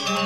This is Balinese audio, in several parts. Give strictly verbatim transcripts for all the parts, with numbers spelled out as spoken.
Majelis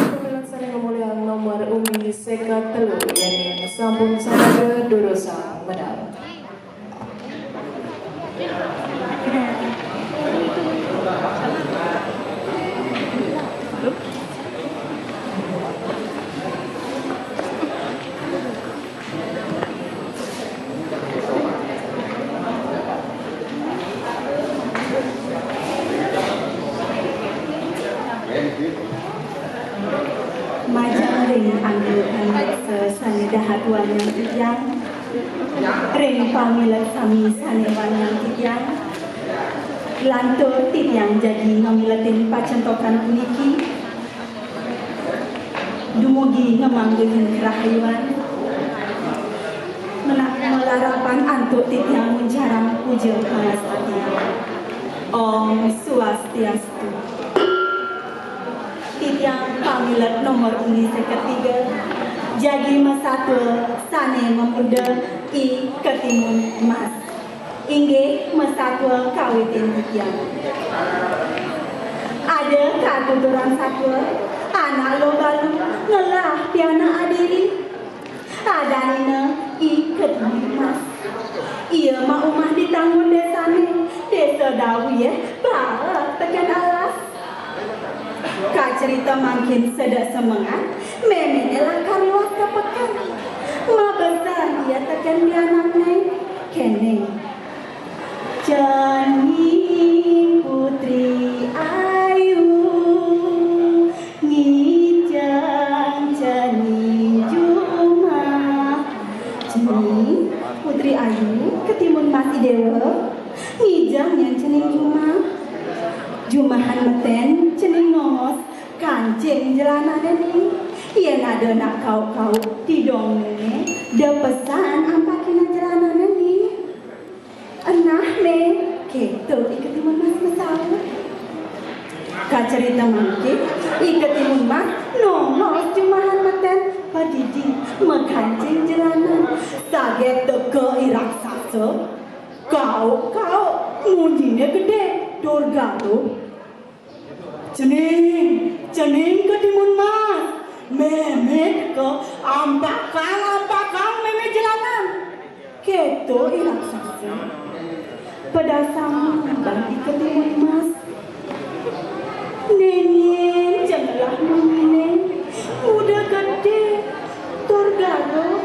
pamilet sané ngamulihang nomor undian seket telu, yén sampun sanaga durusang medal. Majeng ring angga pamiarsa sané dahat wangiang titiang, ring pamilet sami sané wangiang titiang, lantur titiang jagi ngamiletin pacentokan puniki, dumugi ngamanggihin karahayuan, mena-, malarapan antuk titiang nguncarang puja pangastuti. Om Swastiastu. Titiang pamilet nomor undi seket tiga, jagi masatua sané mamurda I Ketimun Mas. Inggih, masatua kawitin titiang. Ada katuturan satua, anak lobalu, ngelah pianak adiri. Adanina I Ketimun Mas. Ia maumah di tanggun désané, Désa Dawiéh, baat tekén alas. Kacerita mangkin sedek semengan, méméné lakar luas ka peken. Mabesen ia tekén pianakné, kéné. Cening Putri Ayu, ngijeng cening jumah. Cening Putri Ayu, Ketimun Mas I Déwa, ngijeng nyén cening jumah. Jumahan metén cening nongos kancing jelanané, Ning. Yén ada nak kauk-kauk tidong mémé, da pesan ampakina jelanané, Ning. Enah, Mé, kéto I Ketimun Mas masaut. Kacerita mangkin, I Ketimun Mas nongos jumahan metén padidi makancing jelanan. Saget teka I Raksasa, kauk-kauk, munyiné gedé tur garuh. Cening, cening Ketimun Mas, mémé teka, ampakang-ampakang mémé jelanan. Kéto I Raksasa. Pedasang bang I Ketimun Mas. Ningin ja ngelah munyiné, muda gedé, tur garuh.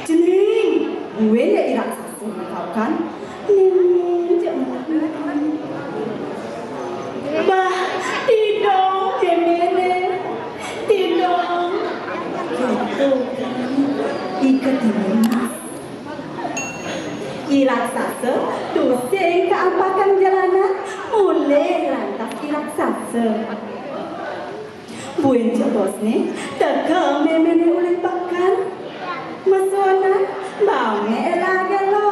Cening, buin ja I Raksasa. Kan? Nini, cek mah. Bah, tidong, kéné, tidong. Kéto kan. I Ketimun Mas. I Raksasa tusing ka ampakan jelanan, mulih lantas I Raksasa. Buin jebosné, teka méméné uli peken. Mesunan, baangé éla-éla.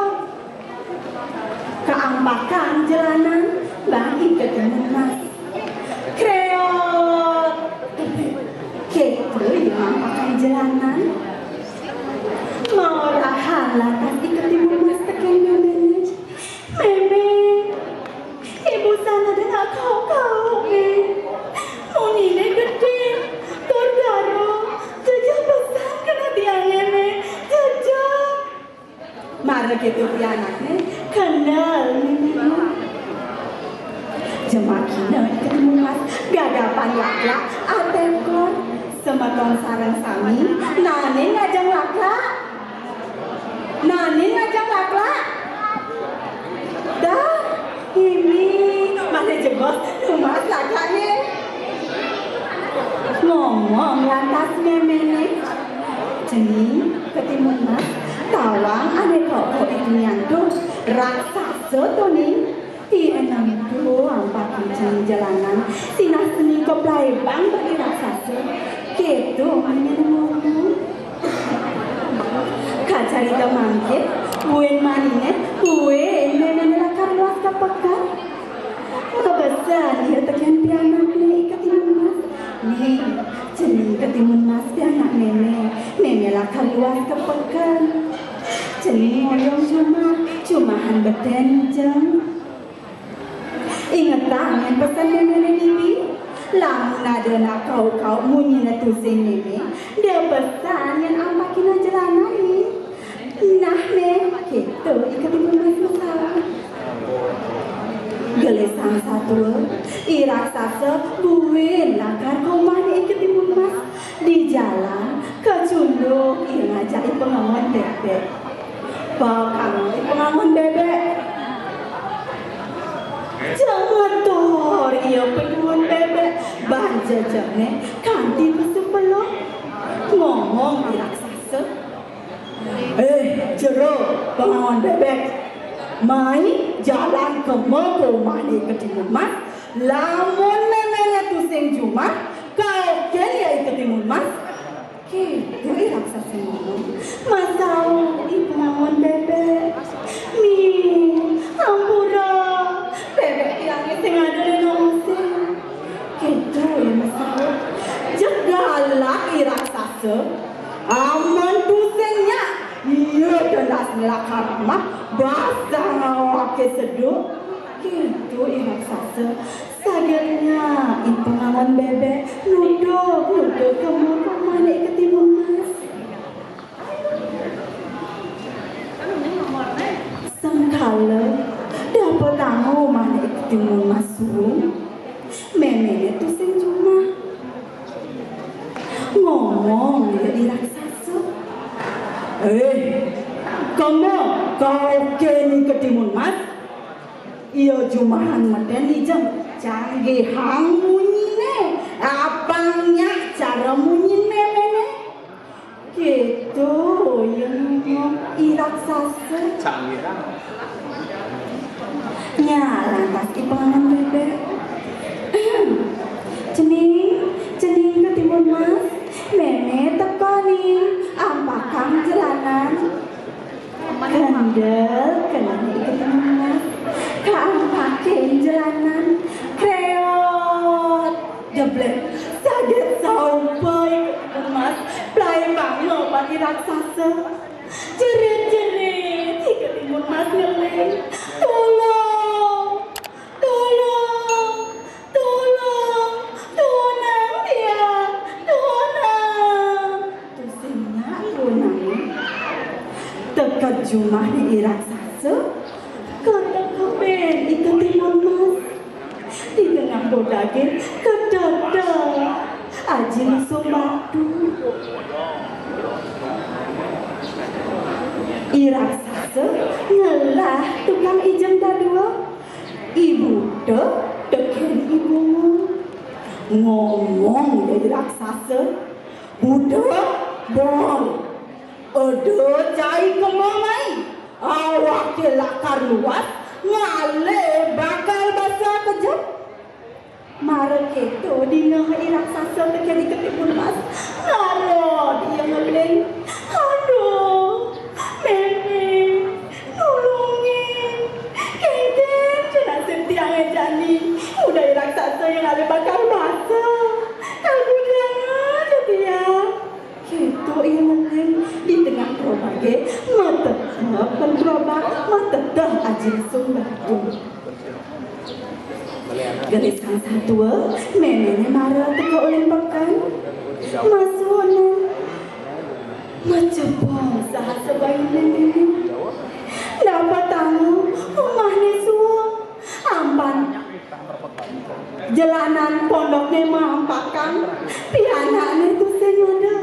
Ka ampakan jelanan, bang I Ketimun Mas. Kréot. Kéto ia ampakan jelanan. Maorahan lantas I Ketimun Mas tekén méméné. Mémé, ibu sana da nak kauk-kauk, Mé. Munyiné gedé, tur garuh, jejeh pesan kena tiangé, Mé. Jejeh. Mara kéto pianakné, kendel méméné. Jemakina I Ketimun Mas, gagapan laklak, atékon. Semeton sareng sami, naenin ngajeng laklak. Naenin ngajeng laklak? Dah, mimi, malih jebos numbas laklakné. Ngomong lantas méméné. Cening, Ketimun Mas, tawang ané kauk-kauk ditu nyantos, raksasa to, Ning. Yén ento ampakang cening jelanan, sinah cening kaplaibang bagi raksasa. Kéto méméné ngomong. Kacarita mangkin, buin maniné, buin méméné lakar luas ka peken. Mabesen ia tekén pianakné I Ketimun Mas. Ning, cening Ketimun Mas pianak mémé. Mémé lakar luas ka peken. Cening ngoyong jumah, jumahan betén jeng. Tangan pesen méméné Bibi. Lamun ada nak kau-kau munyiné tusing mémé, dia pesan yén ampakina jelanan né. Nah né, kéto I Ketimun Mas masaur. Gelisang satua, I Raksasa buin lakar ka umahné I Ketimun Mas. Di jalan, kacunduk ia ngajak I Pangangon Bébék. Pangangon, I Pangangon Bébék. Jemetor ia Pangangon Bébék, ban jejehné kanti pesu pelog. Ngomong I Raksasa. Eh, jero Pangangon Bébék. Mai jalan kema ka umahné I Ketimun Mas. Lamun méméné tusing jumah, kaokin ia I Ketimun Mas. Kéto I Raksasa ngomong. Masaur I Pangangon Bébék. Mih, ampura, bébék tiangé sing ada di naosé. Kéto ia masaur. Jeg galak I Raksasa. Amun tusing nyak, ia tendas nglakar amah, basang awaké seduk. Kéto I Raksasa. Saget nyak I Pangangon Bébék nuduk-nuduk kema ka umahné I Ketimun Mas. Sengkala dapetanga umahné I Ketimun Mas suung, méméné tusing jumah. Ngomong ia I Raksasa. Eh, kema kaokin I Ketimun Mas. Ia jumahan meten ijeng, canggihang munyiné. Apang nyak cara munyin méméné. Kéto ia ngomong I Raksasa. Canggihang. Nya lantas I Pangangon Bébék. Cening, cening Ketimun Mas, mémé teka ning, ampakang jelanan. Kendel, kendel I Ketimun Mas. Kaampakin jelanan. Kréot. Jeblét. Saget saupa I Ketimun Mas. Plaibanga ban I Raksasa. Jerit-jerit I Ketimun Mas ngeling. Tulung! Tulung! Tulung! Tunang tiang! Tunang! Tusing nyak tunang. Teka jumahné I Raksasa, katekepin I Ketimun Mas. Di tengah godagé, kateteh Aji Lusung Batu. I Raksasa ngelah tukang ijeng dadua. I Buta tekén I Bungul. Ngomong ia I Raksasa, "Buta, Bungul, eda cai kema mai. Awaké lakar luas, ngalih bakal basa kejep." Mara kéto dina I Raksasa tekén I Ketimun Mas. Ngarot ia ngeling. "Aduh, mémé, nulungin. Kénkén ja nasib tiangé jani. Udah I Raksasa ia ngalih bakal basa. Kagudang ja tiang." Kéto ia ngeling di tengah gerobagé, mateteh pan gerobag, mateteh Aji Lusung Batu. Gelisang satua, méméné mara teka ulin peken. Masunan. Macepong saha sebain méméné. Dapetanga umahné suung. Ampan jelanan pondokné maampakang, pianakné tusing ada.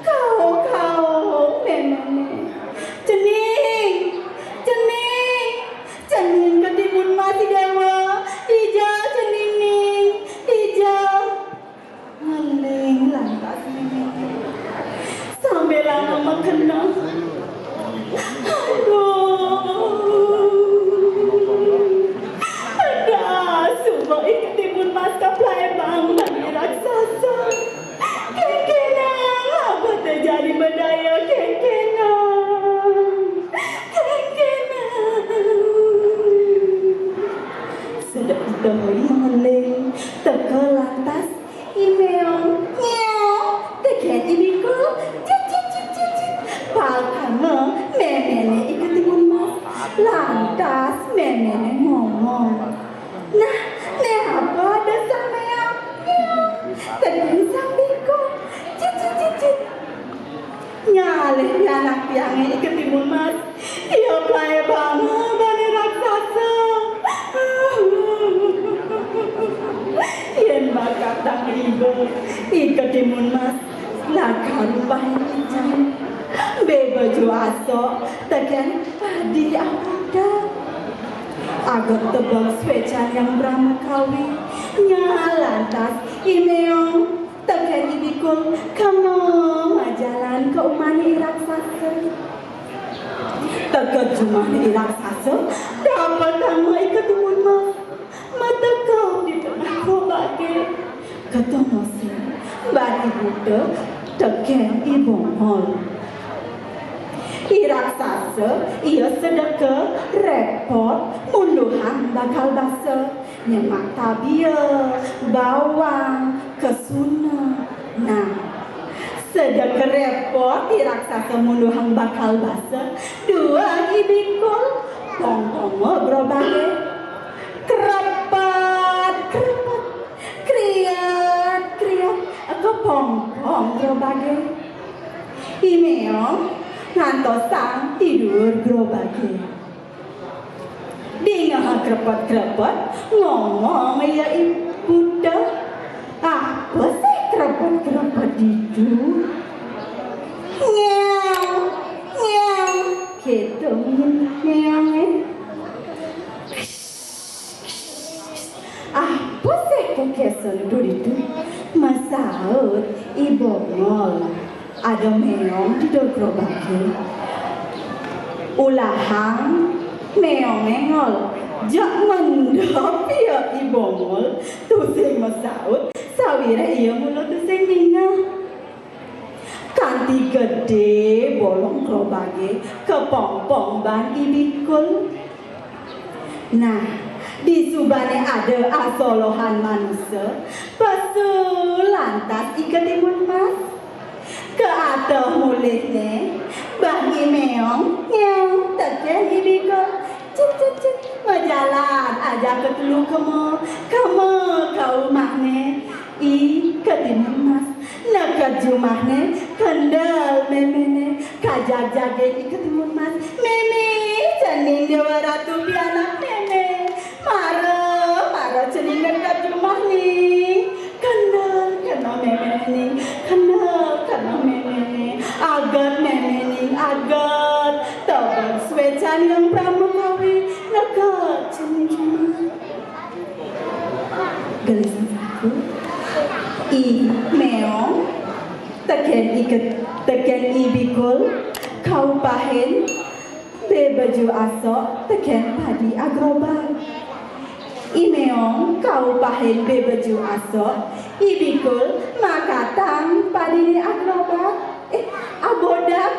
Kauk-kauk méméné. "Cening! Cening! Cening Ketimun Mas I Déwa! Dija cening ning! Dija!" Ngeling lantas méméné. Sambilanga makeneh. Aduh. Pedas suba I Ketimun Mas kaplaibang bani raksasa. Kénkénang, abet jani madaya, kénkénang. Kénkénang. Sedek doi ngeling, teka lantas I Méong, nyéong, tekén I Bikul, cit, cit, cit, cit, cit. Pakanga méméné I Ketimun Mas. Lantas méméné ngomong. Nah, né apa ada sang méong? Méong. Teken sang bikul. Cit, cit, cit, cit. Ngalih anak tiangé I Ketimun Mas. Ia plaé banget bani raksasa. Yén bakat tang iba, I Ketimun Mas lakar upahin ican. Bé baju asok, tekén padi abuda. Aget tebek suécan yang brama kawi, nya lantas I Méong tekén I Bikul kema majalan ka umahné I Raksasa. Teked jumahné I Raksasa, dapetang I Ketimun Mas matekep di tengah gerobagé. Ketemu sih, bani buta tekén I Bongol. I Raksasa, ia sedeka répot munduhang bakal basa, nyemak tabia, bawang, kesuna. Nah, sedeka répot I Raksasa munduhang bakal basa, duang I Bikul pongponga gerobagé. Krepet, krepet, kriat, kriat, kapongpong gerobagé. I Méong ngantosang di duur gerobagé. Dingeh krepet-krepet, ngomong ia I Buta. Apa sih krepet-krepet ditu? Ngeong, ngeong, kéto munyin ngeongé. Apa sih kok kéto ditu? Masaut I Bongol. Ada méong di gerobagé. Ulahang méongé ngol. Jak mendep ia I Bongol, tusing masaut, sawiréh ia mula tusing ningeh. Kanti gedé bolong gerobagé kapongpong ban I Bikul. Nah, disubané ada asolohan manusa, pesu lantas I Ketimun Mas. Ka ateh mulihné, ban I Méong, ngeong, tekén I Bikul. Cit, cit, cit, majalan ajaka telu kema, kema ka umahné I Ketimun Mas. Neked jumahné, kendel méméné, kajag-jagin I Ketimun Mas. Mémé, cening Déwa Ratu pianak mémé. Mara, mara cening neked jumah ning. Kendel kena méméné ning, kendel kena méméné. Aget mémé ning, aget. Tebek suécan yang brama kawi, neked cening jumah. Gelisang satu. I Méong, tekén I Ket-, tekén I Bikul, kaupahin bé baju asok tekén padi agerobag. I Méong kaupahin bé baju asok, I Bikul makatang padiné agerobag. Eh, abodag.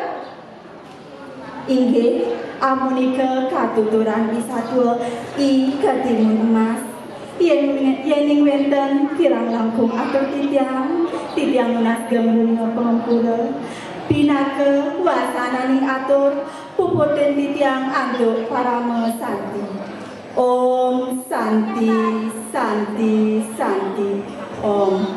Inggih, amunika katuturan I Satua, I Ketimun Mas. Yén, yéning wénten kirang langkung atur titiang, titiang nunas geng pangampura. Pinaka wasananing atur, puputin titiang antuk parama santi. Om Santi, Santi, Santi, Om.